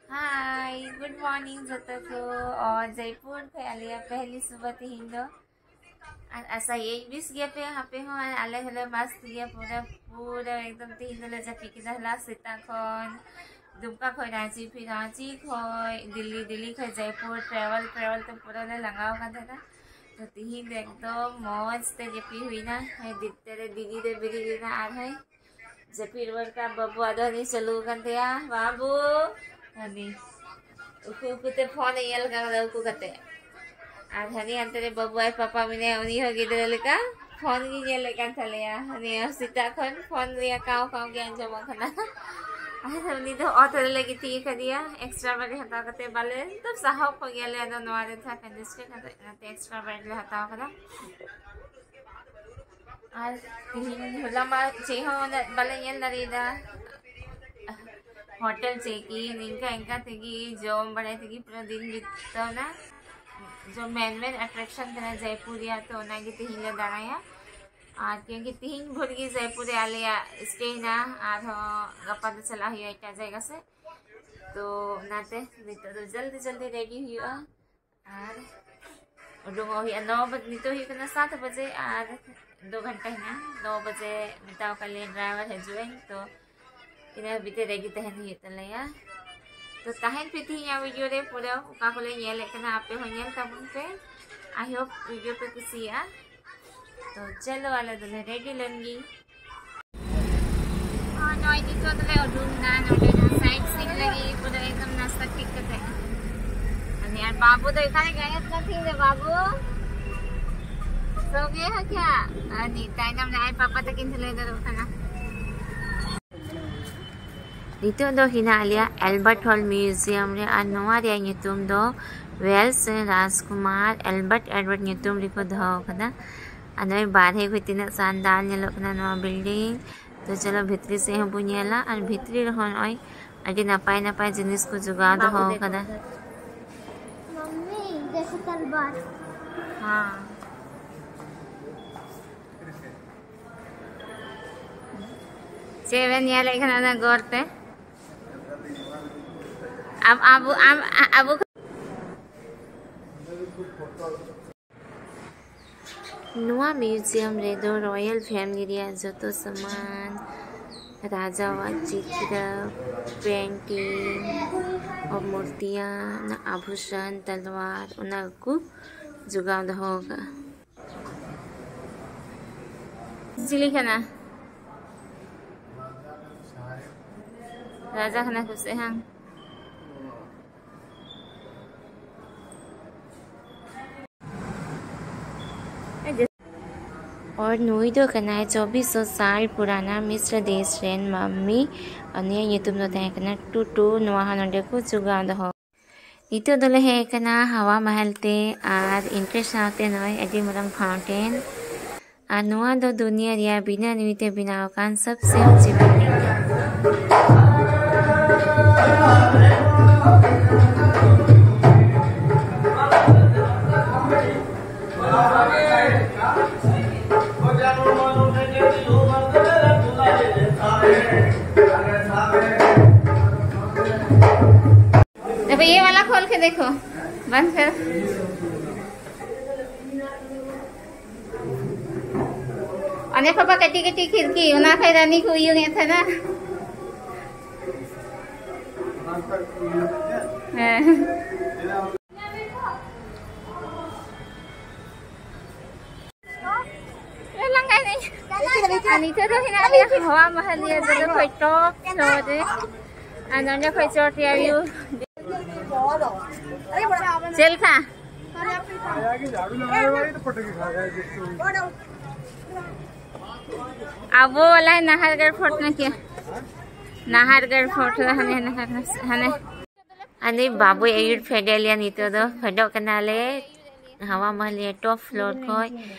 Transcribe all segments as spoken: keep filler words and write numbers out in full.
Hi, good morning ᱡᱚᱛᱚ ᱠᱚ᱾ ᱚ, ᱡᱚᱭᱯᱩᱨ ᱠᱷᱚᱱ ᱟᱞᱮᱭᱟᱜ ᱯᱮᱦᱞᱤ ᱥᱩᱵᱷᱟ ᱛᱤᱦᱤᱧ ᱫᱚ᱾ ᱟᱨ ᱟᱥᱟᱭᱟᱹᱧ ᱵᱮᱥ ᱜᱮᱭᱟᱯᱮ ᱟᱯᱮ ᱦᱚᱸ, ᱟᱨ ᱟᱞᱮ ᱦᱚᱸᱞᱮ ᱢᱚᱡᱽ ᱜᱮᱭᱟ᱾ ᱯᱩᱨᱟᱹ ᱯᱩᱨᱟᱹ ᱮᱠᱫᱚᱢ ᱛᱤᱦᱤᱧ ᱫᱚᱞᱮ ᱡᱟᱹᱯᱤᱫ ᱠᱮᱫᱟ ᱦᱚᱞᱟ ᱥᱮᱛᱟᱜ ᱠᱷᱚᱱ᱾ ᱫᱩᱢᱠᱟ ᱠᱷᱚᱱ ᱨᱟᱸᱪᱤ, ᱯᱷᱤᱨ ᱨᱟᱸᱪᱤ ᱠᱷᱚᱱ ᱫᱤᱞᱞᱤ, ᱫᱤᱞᱞᱤ ᱠᱷᱚᱱ ᱡᱚᱭᱯᱩᱨ, travel travel ᱛᱮ ᱯᱩᱨᱟᱹ ᱞᱮ ᱞᱟᱸᱜᱟᱣ ᱟᱠᱟᱱ ᱛᱟᱦᱮᱱᱟ᱾ ᱛᱚ ᱛᱤᱦᱤᱧ ᱫᱚ ᱮᱠᱫᱚᱢ ᱢᱚᱡᱽ ᱛᱮ ᱡᱟᱹᱯᱤᱫ ᱦᱩᱭᱱᱟ᱾ ᱦᱮᱸ, ᱫᱤᱫᱤ ᱨᱮ ᱫᱤᱫᱤ ᱫᱚ ᱵᱮᱨᱮᱫ ᱮᱱᱟ ᱟᱨ ᱦᱮᱸ ᱡᱟᱹᱯᱤᱫ ᱨᱩᱣᱟᱹᱲ ᱠᱟᱜ ᱵᱟᱹᱵᱩ, ᱟᱫᱚ ᱦᱟᱹᱱᱤ ᱪᱟᱹᱞᱩ ᱟᱠᱟᱱ ᱛᱟᱭᱟ, ᱵᱟᱹᱵᱩ, ᱦᱟᱹᱱᱤ ᱩᱠᱩ ᱩᱠᱩ ᱛᱮ ᱯᱷᱳᱱ ᱮ ᱧᱮᱞ ᱠᱟᱫᱟ, ᱩᱠᱩ ᱠᱟᱛᱮ᱾ ᱟᱨ ᱦᱟᱹᱱᱤ ᱦᱟᱱᱛᱮ ᱨᱮ ᱵᱟᱹᱵᱩ ᱟᱡ ᱯᱟᱯᱟ ᱢᱮᱱᱟᱭᱟ, ᱩᱱᱤ ᱦᱚᱸ ᱜᱤᱫᱽᱨᱟᱹ ᱞᱮᱠᱟ ᱯᱷᱳᱱ ᱜᱮ ᱧᱮᱞᱮᱫ ᱠᱟᱱ ᱛᱟᱞᱮᱭᱟ᱾ ᱦᱟᱹᱱᱤ ᱥᱮᱛᱟᱜ ᱠᱷᱚᱱ ᱯᱷᱳᱱ ᱨᱮᱭᱟᱜ ᱠᱟᱣ ᱠᱟᱣ ᱜᱮ ᱟᱸᱡᱚᱢᱚᱜ ᱠᱟᱱᱟ᱾ ᱟᱨ ᱩᱱᱤ ᱫᱚ ᱚᱛ ᱨᱮᱞᱮ ᱜᱤᱛᱤᱡ ᱟᱠᱟᱫᱮᱭᱟ, extra bed ᱦᱟᱛᱟᱣ ᱠᱟᱛᱮ ᱵᱟᱞᱮ, ᱮᱠᱫᱚᱢ ᱥᱟᱦᱟᱣ ᱠᱚ ᱜᱮᱭᱟᱞᱮ ᱟᱫᱚ ᱱᱚᱣᱟ ᱨᱮ ᱡᱟᱦᱟᱸ congestion, ᱟᱫᱚ ᱚᱱᱟᱛᱮ extra bed ᱞᱮ ᱦᱟᱛᱟᱣ ᱠᱟᱫᱟ᱾ ᱟᱨ ᱛᱤᱦᱤᱧ ᱦᱚᱞᱟ ᱢᱟ ᱪᱮᱫ ᱦᱚᱸ ᱩᱱᱟᱹᱜ ᱵᱟᱞᱮ ᱧᱮᱞ ᱫᱟᱲᱮᱭᱟᱫᱟ, ᱦᱳᱴᱮᱞ ᱪᱮᱫ ᱠᱤ ᱱᱤᱝᱠᱟ ᱤᱱᱠᱟ ᱛᱮᱜᱮ ᱡᱚᱢ ᱵᱟᱲᱟᱭ ᱛᱮᱜᱮ ᱯᱩᱨᱟᱹ ᱫᱤᱱ ᱵᱤᱛᱟᱹᱣ ᱮᱱᱟ᱾ ᱡᱚ main main attraction ᱠᱟᱱᱟ ᱡᱚᱭᱯᱩᱨ ᱨᱮᱭᱟᱜ, ᱛᱚ ᱚᱱᱟᱜᱮ ᱛᱤᱦᱤᱧ ᱞᱮ ᱫᱟᱬᱟᱭᱟ᱾ ᱟᱨ ᱠᱤᱭᱩᱸᱠᱤ ᱛᱤᱦᱤᱧ ᱵᱷᱳᱨ ᱜᱮ ᱡᱚᱭᱯᱩᱨ ᱨᱮ ᱟᱞᱮᱭᱟᱜ stay ᱦᱮᱱᱟᱜᱼᱟ, ᱟᱨᱦᱚᱸ ᱜᱟᱯᱟ ᱫᱚ ᱪᱟᱞᱟᱜ ᱦᱩᱭᱩᱜᱼᱟ ᱮᱴᱟᱜ ᱡᱟᱭᱜᱟ ᱥᱮᱫ᱾ ᱛᱚ ᱚᱱᱟᱛᱮ ᱱᱤᱛᱚᱜ ᱫᱚ ᱡᱚᱞᱫᱤ ᱡᱚᱞᱫᱤ ready ᱦᱩᱭᱩᱜᱼᱟ᱾ ᱟᱨ ᱩᱰᱩᱝᱚᱜ ᱦᱩᱭᱩᱜᱼᱟ ᱱᱚ ᱵᱟᱡᱮ, ᱱᱤᱛᱚᱜ ᱦᱩᱭᱩᱜ ᱠᱟᱱᱟ ᱥᱟᱛ ᱵᱟᱡᱮ ᱟᱨ ᱫᱩ ᱜᱷᱚᱱᱴᱟ ᱦᱮᱱᱟᱜᱼᱟ᱾ ᱱᱚ ᱵᱟᱡᱮ ᱢᱮᱛᱟᱣ ᱟᱠᱟᱫ ᱞᱮᱭᱟ driver ᱦᱤᱡᱩᱜ ᱟᱹᱧ, ᱛᱚ ᱤᱱᱟᱹ ᱦᱟᱹᱵᱤᱡ ᱛᱮ ready ᱛᱟᱦᱮᱱ ᱦᱩᱭᱩᱜ ᱛᱟᱞᱮᱭᱟ᱾ ᱛᱚ ᱛᱟᱦᱮᱱ ᱯᱮ ᱛᱤᱦᱤᱧᱟᱜ video ᱨᱮ ᱯᱩᱨᱟᱹ ᱚᱠᱟ ᱠᱚᱞᱮ ᱧᱮᱞᱮᱫ ᱠᱟᱱᱟ, ᱟᱯᱮ ᱦᱚᱸ ᱧᱮᱞ ᱛᱟᱵᱚᱱ ᱯᱮ᱾ I hope video ᱯᱮ ᱠᱩᱥᱤᱭᱟᱜᱼᱟ᱾ ᱛᱚ ᱪᱚᱞᱚ ᱟᱞᱮ ᱫᱚᱞᱮ ready ᱞᱮᱱ ᱜᱮ᱾ ᱟᱨ ᱱᱚᱜᱼᱚᱭ ᱱᱤᱛᱚᱜ ᱫᱚᱞᱮ ᱩᱰᱩᱝ ᱮᱱᱟ ᱱᱚᱰᱮ ᱫᱚ sightseeing ᱞᱟᱹᱜᱤᱫ, ᱯᱩᱨᱟᱹ ᱮᱠᱫᱚᱢ ᱱᱟᱥᱛᱟ ᱴᱷᱤᱠ ᱠᱟᱛᱮ᱾ ᱟᱨ ᱱᱤᱭᱟᱹ ᱵᱟᱹᱵᱩ ᱫᱚ ᱮᱠᱟᱞ ᱜᱟᱭᱮᱵ ᱠᱟᱱ ᱛᱤᱧ ᱫᱚ, ᱵᱟᱹᱵᱩ᱾ सो गए हो क्या? ᱟᱨ ᱱᱤᱛ ᱛᱟᱭᱱᱚᱢ ᱨᱮ ᱟᱡ ᱯᱟᱯᱟ ᱛᱟᱹᱠᱤᱱ ᱫᱚᱞᱮ ᱫᱩᱲᱩᱵ ᱠᱟᱱᱟ᱾ ᱱᱤᱛᱚᱜ ᱫᱚ ᱦᱮᱱᱟᱜ ᱞᱮᱭᱟ Albert Hall Museum ᱨᱮ, ᱟᱨ ᱱᱚᱣᱟ ᱨᱮᱭᱟᱜ ᱧᱩᱛᱩᱢ ᱫᱚ ᱣᱮᱞᱥ ᱨᱮᱱ ᱨᱟᱡᱽᱠᱩᱢᱟᱨ ᱮᱞᱵᱟᱨᱴ ᱮᱰᱣᱟᱨᱰ ᱧᱩᱛᱩᱢ ᱨᱮᱠᱚ ᱫᱚᱦᱚ ᱟᱠᱟᱫᱟ᱾ ᱟᱨ ᱱᱚᱜᱼᱚᱭ ᱵᱟᱨᱦᱮ ᱠᱷᱚᱱ ᱛᱤᱱᱟᱹᱜ ᱥᱟᱱᱫᱟᱨ ᱧᱮᱞᱚᱜ ᱠᱟᱱᱟ ᱱᱚᱣᱟ building᱾ ᱛᱚ ᱪᱚᱞᱚ ᱵᱷᱤᱛᱨᱤ ᱥᱮᱫ ᱦᱚᱸᱵᱚᱱ ᱧᱮᱞᱟ, ᱟᱨ ᱵᱷᱤᱛᱨᱤ ᱨᱮᱦᱚᱸ ᱱᱚᱜᱼᱚᱭ ᱟᱹᱰᱤ ᱱᱟᱯᱟᱭ ᱱᱟᱯᱟᱭ ᱡᱤᱱᱤᱥ ᱠᱚ ᱡᱚᱜᱟᱣ ᱫᱚᱦᱚ ᱟᱠᱟᱫᱟ᱾ मम्मी, देखो तलवार। हाँ। ᱪᱮᱫ ᱵᱮᱱ ᱧᱮᱞᱮᱫ ᱠᱟᱱᱟ ᱩᱱᱟᱹᱜ ᱜᱚᱨ ᱛᱮ? ᱟᱢ ᱟᱵᱚ ᱟᱢ ᱟ- ᱟᱵᱚ ᱱᱚᱣᱟ ᱢᱤᱭᱩᱡᱤᱭᱟᱢ ᱨᱮᱫᱚ ᱨᱚᱭᱮᱞ ᱯᱷᱮᱢᱤᱞᱤ ᱨᱮᱭᱟᱜ ᱡᱚᱛᱚ ᱥᱟᱢᱟᱱ, ᱨᱟᱡᱟᱣᱟᱜ ᱪᱤᱛᱨᱟᱹ, ᱯᱮᱱᱴᱤᱝ, ᱢᱩᱨᱛᱤᱭᱟᱱ, ᱟᱵᱷᱩᱥᱚᱱ, ᱛᱟᱞᱣᱟᱨ, ᱚᱱᱟ ᱠᱚ ᱡᱚᱜᱟᱣ ᱫᱚᱦᱚ ᱟᱠᱟᱫᱼᱟ᱾ ᱪᱤᱞᱤ ᱠᱟᱱᱟ? ᱨᱟᱡᱟ ᱠᱟᱱᱟ ᱠᱚ ᱥᱮ ᱦᱟᱝ? और ᱱᱩᱭ ᱫᱚ ᱠᱟᱱᱟᱭ ᱪᱚᱵᱵᱤᱥ ᱥᱚ ᱥᱟᱞ ᱯᱩᱨᱟᱱᱟ ᱢᱤᱥᱨ ᱫᱮᱥ ᱨᱮᱱ ᱢᱟᱹᱢᱤ᱾ ᱩᱱᱤᱭᱟᱜ ᱧᱩᱛᱩᱢ ᱫᱚ ᱛᱟᱦᱮᱸ ᱠᱟᱱᱟ ᱴᱩᱴᱩ᱾ ᱱᱚᱣᱟ ᱦᱚᱸ ᱱᱚᱰᱮ ᱠᱚ ᱡᱚᱜᱟᱣ ᱫᱚᱦᱚ᱾ ᱱᱤᱛᱚᱜ ᱫᱚᱞᱮ ᱦᱮᱡ ᱟᱠᱟᱱᱟ ᱦᱟᱣᱟ ᱢᱟᱦᱟᱞ ᱛᱮ, ᱟᱨ ᱮᱱᱴᱨᱤ ᱥᱟᱶᱛᱮ ᱱᱚᱜᱼᱚᱭ ᱟᱹᱰᱤ ᱢᱟᱨᱟᱝ ᱯᱷᱟᱣᱩᱱᱴᱮᱱ᱾ ᱟᱨ ᱱᱚᱣᱟ ᱫᱚ ᱫᱩᱱᱤᱭᱟᱹ ᱨᱮᱭᱟᱜ ᱵᱤᱱᱟᱹ ᱱᱤᱭᱩ ᱛᱮ ᱵᱮᱱᱟᱣ ᱟᱠᱟᱱ ᱥᱚᱵᱥᱮ ᱩᱸᱪᱤ ᱵᱤᱞᱰᱤᱝ ᱠᱟᱱᱟ᱾ अब ये वाला खोल के देखो, बंद कर। ᱚᱱᱮ ᱠᱷᱚᱱ ᱠᱟᱹᱴᱤᱡ ᱠᱟᱹᱴᱤᱡ ᱠᱷᱤᱲᱠᱤ, ᱚᱱᱟ ᱠᱷᱚᱱ ᱨᱟᱱᱤ ᱠᱚ ᱩᱭᱩᱝ ᱮᱫ ᱛᱟᱦᱮᱱᱟ᱾ ᱦᱮᱸ᱾ ᱞᱟᱸᱜᱟᱭᱱᱟᱹᱧ᱾ ᱟᱨ ᱱᱤᱛᱚᱜ ᱫᱚ ᱦᱮᱱᱟᱜ ᱞᱮᱭᱟ ᱦᱟᱣᱟ ᱢᱟᱦᱟᱞ ᱨᱮᱭᱟᱜ ᱡᱚᱛᱚ ᱠᱷᱚᱱ ᱴᱚᱯ ᱯᱷᱞᱳᱨ ᱨᱮ᱾ ᱟᱨ ᱱᱚᱸᱰᱮ ᱠᱷᱚᱱ ᱪᱚᱴ ᱨᱮᱭᱟᱜ ᱵᱷᱤᱭᱩ ᱪᱮᱫ ᱞᱮᱠᱟ? ᱟᱵᱚ ᱣᱟᱞᱟ ᱱᱟᱦᱟᱨᱜᱚᱲ ᱯᱷᱳᱨᱴ ᱱᱟ ᱠᱮ? ᱱᱟᱦᱟᱨᱜᱚᱲ ᱯᱷᱳᱨᱴ ᱦᱟᱱᱮ ᱱᱟᱦᱟᱨ ᱦᱟᱱᱮ᱾ ᱟᱞᱮ ᱵᱟᱵᱩᱭ ᱟᱹᱭᱩᱨ ᱯᱷᱮᱰ ᱮᱫ ᱞᱮᱭᱟ, ᱱᱤᱛᱚᱜ ᱫᱚ ᱯᱷᱮᱰᱚᱜ ᱠᱟᱱᱟᱞᱮ ᱦᱟᱣᱟ ᱢᱟᱦᱟᱞ ᱨᱮᱭᱟᱜ ᱴᱚᱯ ᱯᱷᱞᱳᱨ ᱠᱷᱚᱱ᱾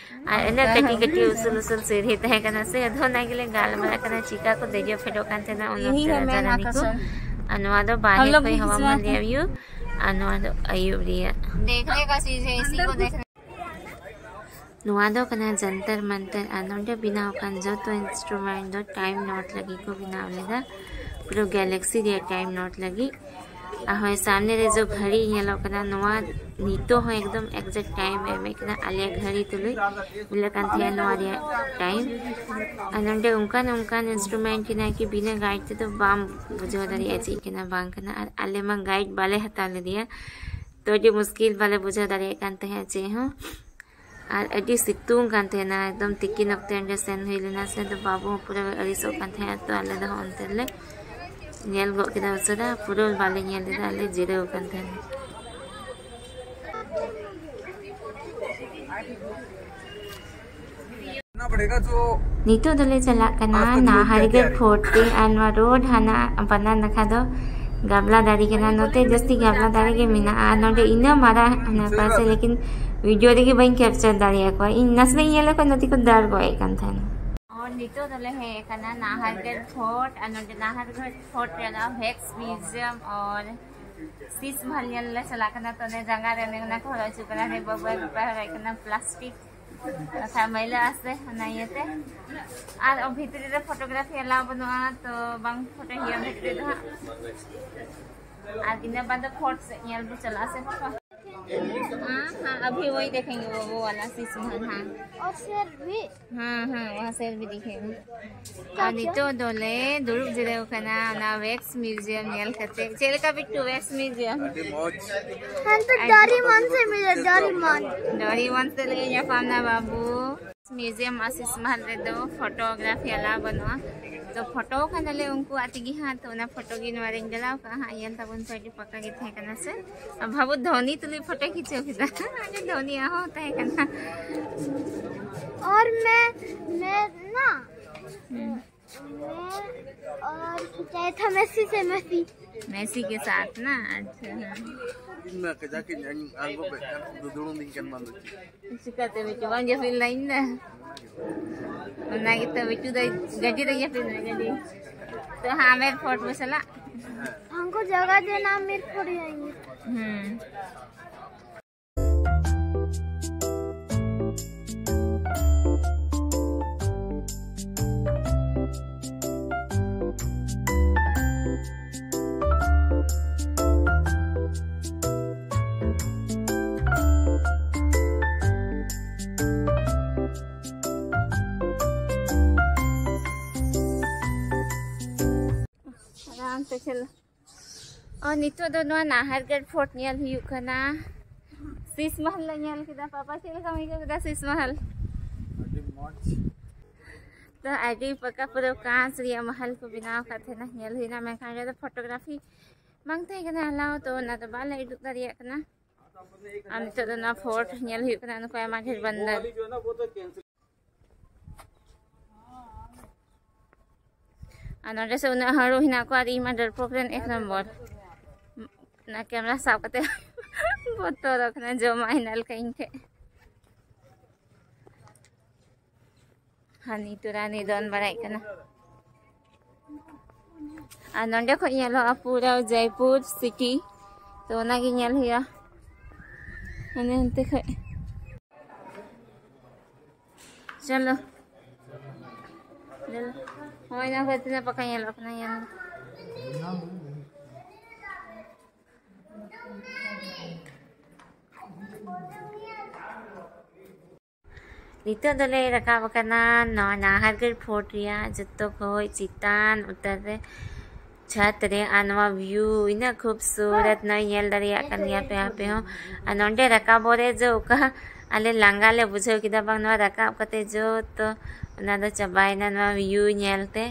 ᱟᱨ ᱤᱱᱟᱹ ᱠᱟᱹᱴᱤᱡ ᱠᱟᱹᱴᱤᱡ ᱩᱥᱩᱞ ᱩᱥᱩᱞ ᱥᱤᱲᱦᱤ ᱛᱟᱦᱮᱸ ᱠᱟᱱᱟ ᱥᱮ, ᱟᱫᱚ ᱚᱱᱟ ᱜᱮᱞᱮ ᱜᱟᱞᱢᱟᱨᱟᱜ ᱠᱟᱱᱟ, ᱪᱤᱠᱟ ᱠᱚ ᱫᱮᱡᱚᱜ ᱯᱷᱮᱰᱚᱜ ᱠᱟᱱ ᱛᱟᱦᱮᱱᱟ ᱩᱱ ᱚᱠᱛᱮ ᱨᱟᱡᱟ ᱨᱟᱱᱤ ᱠᱚ᱾ ᱟᱨ ᱱᱚᱣᱟ ᱫᱚ ᱵᱟᱦᱨᱮ ᱠᱷᱚᱱ ᱦᱟᱣᱟ ᱢᱟᱦᱟᱞ ᱨᱮᱭᱟᱜ ᱵᱷᱤᱭᱩ, ᱟᱨ ᱱᱚᱣᱟ ᱫᱚ ᱟᱹᱭᱩᱵ ᱨᱮᱭᱟᱜ᱾ ᱱᱚᱣᱟ ᱫᱚ ᱠᱟᱱᱟ ᱡᱚᱱᱛᱚᱨ ᱢᱚᱱᱛᱚᱨ, ᱟᱨ ᱱᱚᱰᱮ ᱵᱮᱱᱟᱣ ᱟᱠᱟᱱ ᱡᱚᱛᱚ ᱤᱱᱥᱴᱨᱩᱢᱮᱱᱴ ᱫᱚ ᱴᱟᱭᱤᱢ ᱱᱚᱴ ᱞᱟᱹᱜᱤᱫ ᱠᱚ ᱵᱮᱱᱟᱣ ᱞᱮᱫᱟ, ᱯᱩᱨᱟᱹ ᱜᱮᱞᱟᱠᱥᱤ ᱨᱮᱭᱟᱜ ᱴᱟᱭᱤᱢ ᱱᱚᱴ ᱞᱟᱹᱜᱤᱫ᱾ ᱟᱨ ᱦᱳᱭ, ᱥᱟᱢᱱᱮ ᱨᱮ ᱡᱚ ᱜᱷᱟᱹᱲᱤ ᱧᱮᱞᱚᱜ ᱠᱟᱱᱟ, ᱱᱚᱣᱟ ᱱᱤᱛᱚᱜ ᱦᱚᱸ ᱮᱠᱫᱚᱢ exact time ᱮ ᱮᱢᱮᱫ ᱠᱟᱱᱟ, ᱟᱞᱮᱭᱟᱜ ᱜᱷᱟᱹᱲᱤ ᱛᱩᱞᱩᱡ ᱢᱤᱞᱟᱹᱜ ᱠᱟᱱ ᱛᱟᱦᱮᱸᱱᱟ ᱱᱚᱣᱟ ᱨᱮᱭᱟᱜ time᱾ ᱟᱨ ᱱᱚᱰᱮ ᱚᱱᱠᱟᱱ ᱚᱱᱠᱟᱱ instrument ᱦᱮᱱᱟᱜᱼᱟ ᱠᱤ ᱵᱤᱱᱟᱹ guide ᱛᱮᱫᱚ ᱵᱟᱢ ᱵᱩᱡᱷᱟᱹᱣ ᱫᱟᱲᱮᱭᱟᱜᱼᱟ ᱪᱮᱫ ᱠᱟᱱᱟ ᱵᱟᱝ ᱠᱟᱱᱟ᱾ ᱟᱨ ᱟᱞᱮ ᱢᱟ guide ᱵᱟᱞᱮ ᱦᱟᱛᱟᱣ ᱞᱮᱫᱮᱭᱟ, ᱛᱚ ᱟᱹᱰᱤ ᱢᱩᱥᱠᱤᱞ ᱵᱟᱞᱮ ᱵᱩᱡᱷᱟᱹᱣ ᱫᱟᱲᱮᱭᱟᱜ ᱠᱟᱱ ᱛᱟᱦᱮᱸᱫ ᱪᱮᱫ ᱦᱚᱸ᱾ ᱟᱨ ᱟᱹᱰᱤ ᱥᱤᱛᱩᱝ ᱠᱟᱱ ᱛᱟᱦᱮᱱᱟ, ᱮᱠᱫᱚᱢ ᱛᱤᱠᱤᱱ ᱚᱠᱛᱮ ᱚᱸᱰᱮ ᱥᱮᱱ ᱦᱩᱭ ᱞᱮᱱᱟ ᱥᱮ, ᱟᱫᱚ ᱵᱟᱹᱵᱩ ᱦᱚᱸ ᱯᱩᱨᱟᱹ ᱟᱹᱲᱤᱥᱚᱜ ᱠᱟᱱ ᱛᱟᱦᱮᱸᱫ᱾ ᱛᱚ ᱟᱞᱮ ᱫᱚ ᱦᱚᱸ ᱚᱱᱛᱮ ᱨᱮᱞᱮ ᱧᱮᱞ ᱜᱚᱫ ᱠᱮᱫᱟ ᱩᱥᱟᱹᱨᱟ, ᱯᱩᱨᱟᱹ ᱵᱟᱞᱮ ᱧᱮᱞ ᱞᱮᱫᱟ, ᱟᱞᱮ ᱡᱤᱨᱟᱹᱣ ᱠᱟᱱ ᱛᱟᱦᱮᱱᱟ᱾ ᱱᱤᱛᱚᱜ ᱫᱚᱞᱮ ᱪᱟᱞᱟᱜ ᱠᱟᱱᱟ ᱱᱟᱦᱟᱨᱜᱚᱲ ᱯᱷᱳᱨᱴ ᱛᱮ, ᱟᱨ ᱱᱚᱣᱟ ᱨᱳᱰ ᱦᱟᱱᱟ ᱵᱟᱱᱟᱨ ᱱᱟᱠᱷᱟ ᱫᱚ ᱜᱟᱵᱞᱟ ᱫᱟᱨᱮ ᱠᱟᱱᱟ᱾ ᱱᱚᱛᱮ ᱡᱟᱹᱥᱛᱤ ᱜᱟᱵᱞᱟ ᱫᱟᱨᱮ ᱜᱮ ᱢᱮᱱᱟᱜᱼᱟ, ᱟᱨ ᱱᱚᱰᱮ ᱤᱱᱟᱹ ᱢᱟᱨᱟᱝ ᱦᱟᱱᱟ ᱯᱟᱥᱮ, ᱞᱮᱠᱤᱱ ᱵᱷᱤᱰᱤᱭᱳ ᱨᱮᱜᱮ ᱵᱟᱹᱧ ᱠᱮᱯᱪᱟᱨ ᱫᱟᱲᱮᱭᱟᱠᱚᱣᱟ᱾ ᱤᱧ ᱱᱟᱥᱮᱱᱟᱜ ᱤᱧ ᱧᱮᱞ ᱞᱮᱠᱚ ᱱᱚᱛᱮ ᱠᱚ ᱫᱟᱹᱲ ᱜᱚᱡ ᱠᱟᱱ ᱛᱟᱦᱮᱱᱟ᱾ ᱟᱨ ᱱᱤᱛᱚᱜ ᱫᱚᱞᱮ ᱦᱮᱡ ᱟᱠᱟᱱᱟ ᱱᱟᱦᱟᱨᱜᱚᱲ ᱯᱷᱳᱨᱴ, ᱟᱨ ᱱᱚᱰᱮ ᱱᱟᱦᱟᱨᱜᱚᱲ ᱯᱷᱳᱨᱴ ᱨᱮᱱᱟᱜ ᱣᱮᱠᱥ ᱢᱤᱣᱡᱤᱭᱟᱢ ᱟᱨ ᱥᱤᱥ ᱢᱟᱦᱟᱞ ᱧᱮᱞ ᱞᱮ ᱪᱟᱞᱟᱜ ᱠᱟᱱᱟ᱾ ᱛᱚ ᱚᱱᱮ ᱡᱟᱸᱜᱟ ᱨᱮ ᱚᱱᱮ ᱚᱱᱟ ᱠᱚ ᱦᱚᱨᱚᱜ ᱦᱚᱪᱚ ᱠᱟᱱᱟ, ᱟᱨ ᱵᱟᱹᱵᱩ ᱟᱹᱨᱩᱵ ᱯᱟᱭᱨᱟ ᱦᱚᱨᱚᱜ ᱠᱟᱱᱟ, ᱯᱞᱟᱥᱴᱤᱠ ᱵᱟᱠᱷᱟᱡ ᱢᱟᱹᱭᱞᱟᱹᱜ ᱟᱥᱮ, ᱚᱱᱟ ᱤᱭᱟᱹᱛᱮ᱾ ᱟᱨ ᱵᱷᱤᱛᱨᱤ ᱨᱮ ᱯᱷᱳᱴᱳᱜᱨᱟᱯᱷᱤ ᱮᱞᱟᱣ ᱵᱟᱹᱱᱩᱜᱼᱟ, ᱛᱚ ᱵᱟᱝ ᱯᱷᱳᱴᱳ ᱦᱩᱭᱩᱜᱼᱟ ᱵᱷᱤᱛᱨᱤ ᱫᱚ ᱦᱟᱸᱜ᱾ ᱟᱨ ᱤᱱᱟᱹ ᱵᱟᱫ ᱫᱚ ᱯᱷᱳᱨᱴ ᱥᱮᱫ ᱧᱮᱞ ᱵᱚ ᱪᱟᱞᱟᱜᱼᱟ ᱥᱮ ᱯᱟᱯᱟ? हाँ, हाँ, अभी वही देखेंगे, वो, वो वाला शीश महल, हाँ। और शेर भी? हाँ, हाँ, वहाँ शेर भी दिखेगा। ᱟᱨ ᱱᱤᱛᱚᱜ ᱫᱚᱞᱮ ᱫᱩᱲᱩᱵ ᱡᱤᱨᱟᱹᱣ ᱠᱟᱱᱟ ᱚᱱᱟ ᱣᱮᱠᱥ ᱢᱤᱣᱡᱤᱭᱟᱢ ᱧᱮᱞ ᱠᱟᱛᱮ᱾ ᱪᱮᱫ ᱞᱮᱠᱟ ᱵᱤᱴᱴᱩ, ᱣᱮᱠᱥ ᱢᱤᱣᱡᱤᱭᱟᱢ? ᱟᱹᱰᱤ ᱢᱚᱡᱽ᱾ ᱦᱟᱱᱛᱮ ᱰᱚᱨᱤᱢᱚᱱ ᱥᱮ ᱢᱤᱞᱮ, ᱰᱚᱨᱤᱢᱚᱱ᱾ ᱰᱚᱨᱤᱢᱚᱱ ᱥᱮ ᱞᱮ ᱧᱟᱯᱟᱢ ᱱᱟ ᱵᱟᱹᱵᱩ᱾ ᱢᱤᱣᱡᱤᱭᱟᱢ ᱟᱨ ᱥᱤᱥ ᱢᱟᱦᱟᱞ ᱨᱮᱫᱚ ᱯᱷᱳᱴᱳᱜᱨᱟᱯᱷᱤ ᱟᱞᱟᱣ ᱵᱟᱹᱱᱩᱜᱼᱟ᱾ ᱛᱚ ᱯᱷᱳᱴᱳ ᱠᱟᱱᱟᱞᱮ ᱩᱱᱠᱩᱣᱟᱜ ᱛᱮᱜᱮ ᱦᱟᱸᱜ, ᱛᱚ ᱚᱱᱟ ᱯᱷᱳᱴᱳ ᱜᱮ ᱱᱚᱣᱟ ᱨᱮᱧ ᱰᱟᱞᱟᱣ ᱠᱟᱜᱼᱟ ᱦᱟᱸᱜ, ᱧᱮᱞ ᱛᱟᱵᱚᱱ ᱯᱮ, ᱟᱹᱰᱤ ᱯᱟᱠᱟ ᱜᱮ ᱛᱟᱦᱮᱸ ᱠᱟᱱᱟ ᱥᱮ᱾ ᱟᱨ ᱵᱟᱹᱵᱩ ᱫᱷᱚᱱᱤ ᱛᱩᱞᱩᱡ ᱯᱷᱳᱴᱳ ᱠᱷᱤᱪᱟᱹᱣ ᱠᱮᱫᱟ᱾ ᱟᱹᱰᱤ ᱫᱷᱚᱱᱤᱭᱟᱜ ᱦᱚᱸ ᱛᱟᱦᱮᱸ ᱠᱟᱱᱟ᱾ और मैं, मैं ना, हम्म। मैं और खिंचाया था मेसी से, मेसी। मेसी के साथ ना, अच्छा, हाँ। ᱤᱧ ᱢᱟ ᱠᱟᱡᱟᱠ ᱤᱧ ᱟᱸᱜᱚᱵ ᱮᱫ ᱠᱟᱱ, ᱫᱩᱫᱩᱲᱩᱢ ᱤᱧ ᱠᱟᱱ ᱵᱟᱝ ᱫᱚ ᱪᱮᱫ? ᱪᱤᱠᱟᱹᱛᱮ ᱵᱤᱴᱩ ᱵᱟᱝ ᱡᱟᱹᱯᱤᱫ ᱞᱮᱱᱟ ᱤᱧ ᱫᱚ? ᱚᱱᱟ ᱜᱮᱛᱚ ᱵᱤᱴᱩ ᱫᱚ ᱜᱟᱹᱰᱤ ᱨᱮ ᱡᱟᱹᱯᱤᱫ ᱢᱮ, ᱜᱟᱹᱰᱤ᱾ ᱛᱚ ᱦᱟᱸᱜ ᱟᱢᱮᱨ ᱯᱷᱳᱨᱴ ᱵᱚ ᱪᱟᱞᱟᱜ᱾ हमको जगह देना, मीरपुर जाएंगे। हम्म। ᱪᱚᱞᱚ᱾ ᱚ, ᱱᱤᱛᱚᱜ ᱫᱚ ᱱᱚᱣᱟ ᱱᱟᱦᱟᱨᱜᱚᱲ ᱯᱷᱳᱨᱴ ᱧᱮᱞ ᱦᱩᱭᱩᱜ ᱠᱟᱱᱟ᱾ ᱥᱤᱥ ᱢᱟᱦᱟᱞ ᱞᱮ ᱧᱮᱞ ᱠᱮᱫᱟ᱾ ᱯᱟᱯᱟ, ᱪᱮᱫ ᱞᱮᱠᱟᱢ ᱟᱹᱭᱠᱟᱹᱣ ᱠᱮᱫᱟ ᱥᱤᱥ ᱢᱟᱦᱟᱞ? ᱟᱹᱰᱤ ᱢᱚᱡᱽ᱾ ᱛᱚ ᱟᱹᱰᱤ ᱯᱟᱠᱟ ᱯᱩᱨᱟᱹ ᱠᱟᱸᱪ ᱨᱮᱭᱟᱜ ᱢᱟᱦᱟᱞ ᱠᱚ ᱵᱮᱱᱟᱣ ᱟᱠᱟᱫ ᱛᱟᱦᱮᱱᱟ, ᱧᱮᱞ ᱦᱩᱭᱱᱟ, ᱢᱮᱱᱠᱷᱟᱱ ᱚᱸᱰᱮ ᱫᱚ ᱯᱷᱳᱴᱳᱜᱨᱟᱯᱷᱤ ᱵᱟᱝ ᱛᱟᱦᱮᱸ ᱠᱟᱱᱟ ᱟᱞᱟᱣ, ᱛᱚ ᱚᱱᱟ ᱫᱚ ᱵᱟᱞᱮ ᱩᱫᱩᱜ ᱫᱟᱲᱮᱭᱟᱜ ᱠᱟᱱᱟ᱾ ᱟᱨ ᱱᱤᱛᱚᱜ ᱫᱚ ᱱᱚᱣᱟ ᱯᱷᱳᱨᱴ ᱧᱮᱞ ᱦᱩᱭᱩᱜ ᱠᱟᱱᱟ, ᱱᱩᱠᱩ ᱟᱭᱢᱟ ᱰᱷᱮᱨ ᱵᱟᱱᱫᱟᱨ᱾ ᱟᱨ ᱱᱚᱰᱮ ᱥᱮ ᱩᱱᱟᱹᱜ ᱦᱟᱹᱲᱩ ᱦᱮᱱᱟᱜ ᱠᱚᱣᱟ, ᱟᱨ ᱤᱧ ᱢᱟ ᱰᱟᱹᱨᱯᱚᱠ ᱨᱮᱱ ᱮᱠ ᱱᱚᱢᱵᱚᱨ᱾ ᱚᱱᱟ ᱠᱮᱢᱨᱟ ᱥᱟᱵ ᱠᱟᱛᱮ ᱵᱚᱛᱚᱨᱚᱜ ᱠᱟᱱᱟ, ᱡᱚᱢᱟᱜ ᱦᱮᱱᱟᱜ ᱞᱮᱠᱟ ᱤᱧ ᱴᱷᱮᱡ᱾ ᱦᱟᱹᱱᱤ ᱛᱚᱨᱟ ᱦᱟᱹᱱᱤ ᱫᱚᱱ ᱵᱟᱲᱟᱭᱮᱫ ᱠᱟᱱᱟ᱾ ᱟᱨ ᱱᱚᱸᱰᱮ ᱠᱷᱚᱡ ᱧᱮᱞᱚᱜᱼᱟ ᱯᱩᱨᱟᱹ ᱡᱚᱭᱯᱩᱨ ᱥᱤᱴᱤ, ᱛᱚ ᱚᱱᱟᱜᱮ ᱧᱮᱞ ᱦᱩᱭᱩᱜᱼᱟ᱾ ᱦᱟᱱᱮ ᱦᱟᱱᱛᱮ ᱠᱷᱚᱡ᱾ ᱪᱚᱞᱚ, ᱪᱚᱞᱚ᱾ ᱦᱳᱭ, ᱚᱱᱟ ᱠᱷᱚᱡ ᱛᱤᱱᱟᱹᱜ ᱯᱟᱠᱟ ᱧᱮᱞᱚᱜ ᱠᱟᱱᱟ, ᱧᱮᱞ ᱢᱮ᱾ ᱱᱤᱛᱚᱜ ᱫᱚᱞᱮ ᱨᱟᱠᱟᱵ ᱟᱠᱟᱱᱟ ᱱᱚᱣᱟ ᱱᱟᱦᱟᱨᱜᱚᱲ ᱯᱷᱳᱨᱴ ᱨᱮᱭᱟᱜ ᱡᱚᱛᱚ ᱠᱷᱚᱡ ᱪᱮᱛᱟᱱ ᱩᱛᱟᱹᱨ ᱨᱮ ᱪᱷᱟᱛ ᱨᱮ᱾ ᱟᱨ ᱱᱚᱣᱟ ᱵᱷᱤᱭᱩ ᱤᱱᱟᱹᱜ ᱠᱷᱩᱵᱥᱩᱨᱚᱛ ᱱᱚᱜᱼᱚᱭ ᱧᱮᱞ ᱫᱟᱲᱮᱭᱟᱜ ᱠᱟᱱ ᱜᱮᱭᱟ ᱯᱮ ᱟᱯᱮ ᱦᱚᱸ᱾ ᱟᱨ ᱱᱚᱸᱰᱮ ᱨᱟᱠᱟᱵᱚᱜ ᱨᱮ ᱡᱚ ᱚᱠᱟ ᱟᱞᱮ ᱞᱟᱸᱜᱟ ᱞᱮ ᱵᱩᱡᱷᱟᱹᱣ ᱠᱮᱫᱟ, ᱵᱟᱝ ᱱᱚᱣᱟ ᱨᱟᱠᱟᱵ ᱠᱟᱛᱮ ᱡᱚᱛᱚ ᱚᱱᱟ ᱫᱚ ᱪᱟᱵᱟᱭᱮᱱᱟ ᱱᱚᱣᱟ ᱵᱷᱤᱭᱩ ᱧᱮᱞ ᱛᱮ᱾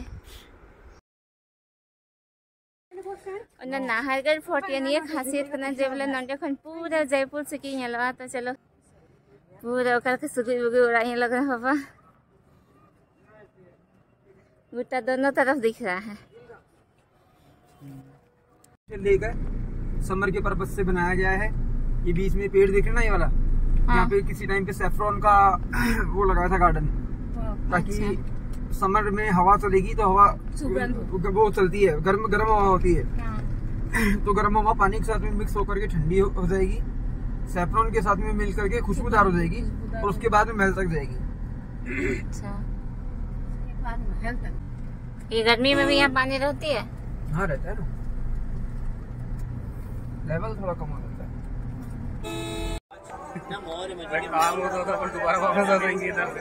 ᱚᱱᱟ ᱱᱟᱦᱟᱨᱜᱚᱲ ᱯᱷᱳᱨᱴ ᱨᱮᱭᱟᱜ ᱱᱤᱭᱟᱹ ᱠᱷᱟᱥᱤᱭᱟᱛ ᱠᱟᱱᱟ ᱡᱮ ᱵᱚᱞᱮ ᱱᱚᱸᱰᱮ ᱠᱷᱚᱱ ᱯᱩᱨᱟᱹ ᱡᱚᱭᱯᱩᱨ ᱥᱤᱴᱤ ᱧᱮᱞᱚᱜᱼᱟ᱾ ᱛᱚ ᱪᱚᱞᱚ, ᱯᱩᱨᱟᱹ ᱚᱠᱟ ᱞᱮᱠᱟ ᱥᱩᱜᱩᱡ ᱵᱩᱜᱩᱡ ᱚᱲᱟᱜ ᱧᱮᱞᱚᱜ ᱠᱟᱱᱟ ᱵᱟᱵᱟ, ᱜᱚᱴᱟ ᱫᱚᱱᱚ ᱛᱚᱨᱚᱯ ᱫᱤᱠᱷ ᱨᱟᱦᱟ ᱦᱟᱭ᱾ से लेकर समर के पर्पस से बनाया गया है। ये बीच में पेड़ देख रहे ना, ये वाला, यहाँ पे किसी टाइम पे सेफ्रॉन का वो लगाया था गार्डन, ताकि समर में हवा चलेगी तो हवा सुगंध। वो चलती है, गर्म गर्म हवा होती है। हाँ। तो गर्म हवा पानी के साथ में मिक्स होकर के ठंडी हो, हो जाएगी, सेफ्रॉन के साथ में मिल करके खुशबूदार हो जाएगी खुशबूदार और उसके बाद में महल तक जाएगी। अच्छा, ये गर्मी में भी यहाँ पानी रहती है? हाँ, रहता है ना, लेवल थोड़ा कम हो जाता है। काम होता था, पर दोबारा वापस आ जाएंगे इधर से।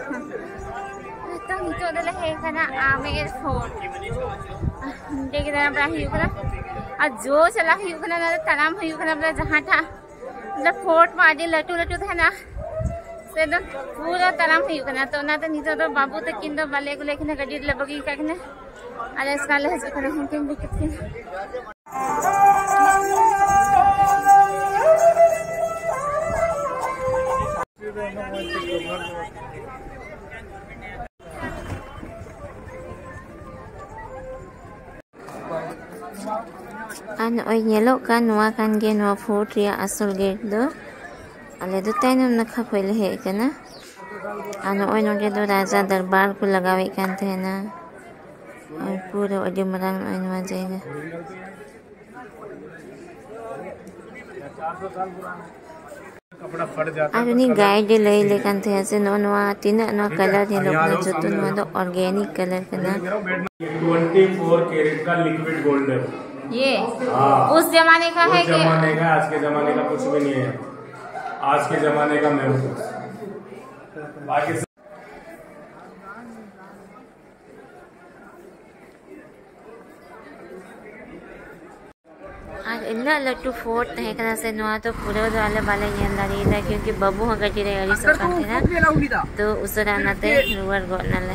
ᱛᱚ ᱱᱤᱛᱚᱜ ᱫᱚᱞᱮ ᱦᱮᱡ ᱟᱠᱟᱱᱟ ᱟᱢᱮᱨ ᱯᱷᱳᱨᱴ᱾ ᱚᱸᱰᱮ ᱜᱮ ᱫᱟᱬᱟ ᱵᱟᱲᱟ ᱦᱩᱭᱩᱜ ᱠᱟᱱᱟ, ᱟᱨ ᱡᱳ ᱪᱟᱞᱟᱜ ᱦᱩᱭᱩᱜ ᱠᱟᱱᱟ, ᱱᱚᱰᱮ ᱛᱟᱲᱟᱢ ᱦᱩᱭᱩᱜ ᱠᱟᱱᱟ ᱵᱚᱞᱮ ᱡᱟᱦᱟᱸᱴᱟᱜ, ᱢᱚᱛᱞᱚᱵ ᱯᱷᱳᱨᱴ ᱢᱟ ᱟᱹᱰᱤ ᱞᱟᱹᱴᱩ ᱞᱟᱹᱴᱩ ᱛᱟᱦᱮᱱᱟ, ᱥᱮ ᱫᱚ ᱯᱩᱨᱟᱹ ᱛᱟᱲᱟᱢ ᱦᱩᱭᱩᱜ ᱠᱟᱱᱟ᱾ ᱛᱚ ᱚᱱᱟᱛᱮ ᱱᱤᱛᱚᱜ ᱫᱚ ᱵᱟᱹᱵᱩ ᱛᱟᱹᱠᱤᱱ ᱫᱚ ᱵᱟᱞᱮ ᱟᱹᱜᱩ ᱞᱮᱫ ᱠᱤᱱᱟ, ᱜᱟᱹᱰᱤ ᱨᱮᱞᱮ ᱵᱟᱹᱜᱤ ᱠᱟᱜ ᱠᱤᱱᱟ, ᱟᱞᱮ ᱮᱥᱠᱟᱨ ᱞᱮ ᱦᱤᱡᱩᱜ ᱠᱟᱱᱟ ᱦᱟᱱᱛᱮ ᱵᱤᱠᱤᱛ ᱠᱤᱱᱟ᱾ ᱟᱨ ᱱᱚᱜᱼᱚᱭ ᱧᱮᱞᱚᱜ ᱠᱟᱱ, ᱱᱚᱣᱟ ᱠᱟᱱ ᱜᱮ ᱱᱚᱣᱟ ᱯᱷᱳᱨᱴ ᱨᱮᱭᱟᱜ ᱟᱥᱚᱞ ᱜᱮᱴ ᱫᱚ᱾ ᱟᱞᱮ ᱫᱚ ᱛᱟᱭᱱᱚᱢ ᱱᱟᱠᱷᱟ ᱠᱷᱚᱡ ᱞᱮ ᱦᱮᱡ ᱟᱠᱟᱱᱟ᱾ ᱟᱨ ᱱᱚᱜᱼᱚᱭ ᱱᱚᱰᱮ ᱫᱚ ᱨᱟᱡᱟ ᱫᱚᱨᱵᱟᱨ ᱠᱚ ᱞᱟᱜᱟᱣᱮᱫ ᱠᱟᱱ ᱛᱟᱦᱮᱱᱟ᱾ ᱟᱨ ᱯᱩᱨᱟᱹ ᱟᱹᱰᱤ ᱢᱟᱨᱟᱝ ᱱᱚᱜᱼᱚᱭ ᱱᱚᱣᱟ ᱡᱟᱭᱜᱟ᱾ ᱟᱨ ᱩᱱᱤ ᱜᱟᱭᱤᱰ ᱮ ᱞᱟᱹᱭ ᱟᱞᱮ ᱠᱟᱱ ᱛᱟᱦᱮᱸᱫ ᱥᱮ ᱱᱚᱜᱼᱚ ᱱᱚᱣᱟ ᱛᱤᱱᱟᱹᱜ ᱱᱚᱣᱟ ᱠᱟᱞᱟᱨ ᱧᱮᱞᱚᱜ ᱠᱟᱱᱟ, ᱡᱚᱛᱚ ᱱᱚᱣᱟ ᱫᱚ ᱚᱨᱜᱮᱱᱤᱠ ᱠᱟᱞᱟᱨ ᱠᱟᱱᱟ᱾ ट्वेंटी फोर कैरेट का लिक्विड गोल्ड है। ये हाँ। उस जमाने का है उस कि जमाने का, आज के जमाने का कुछ भी नहीं है। आज के जमाने का मैं हूँ। बाकी ᱟᱨ ᱤᱱᱟᱹᱜ ᱞᱟᱹᱴᱩ ᱯᱷᱳᱨᱴ ᱛᱟᱦᱮᱸ ᱠᱟᱱᱟ ᱥᱮ, ᱱᱚᱣᱟ ᱫᱚ ᱯᱩᱨᱟᱹ ᱫᱚ ᱟᱞᱮ ᱵᱟᱞᱮ ᱧᱮᱞ ᱫᱟᱲᱮᱭᱟᱫᱟ, ᱠᱤᱭᱩᱠᱤ ᱵᱟᱹᱵᱩ ᱦᱚᱸ ᱜᱟᱹᱰᱤ ᱨᱮ ᱟᱹᱲᱤᱥᱚᱜ ᱠᱟᱱ ᱛᱟᱦᱮᱱᱟ᱾ ᱛᱚ ᱩᱥᱟᱹᱨᱟ ᱚᱱᱟᱛᱮ ᱨᱩᱣᱟᱹᱲ ᱜᱚᱫ ᱱᱟᱞᱮ᱾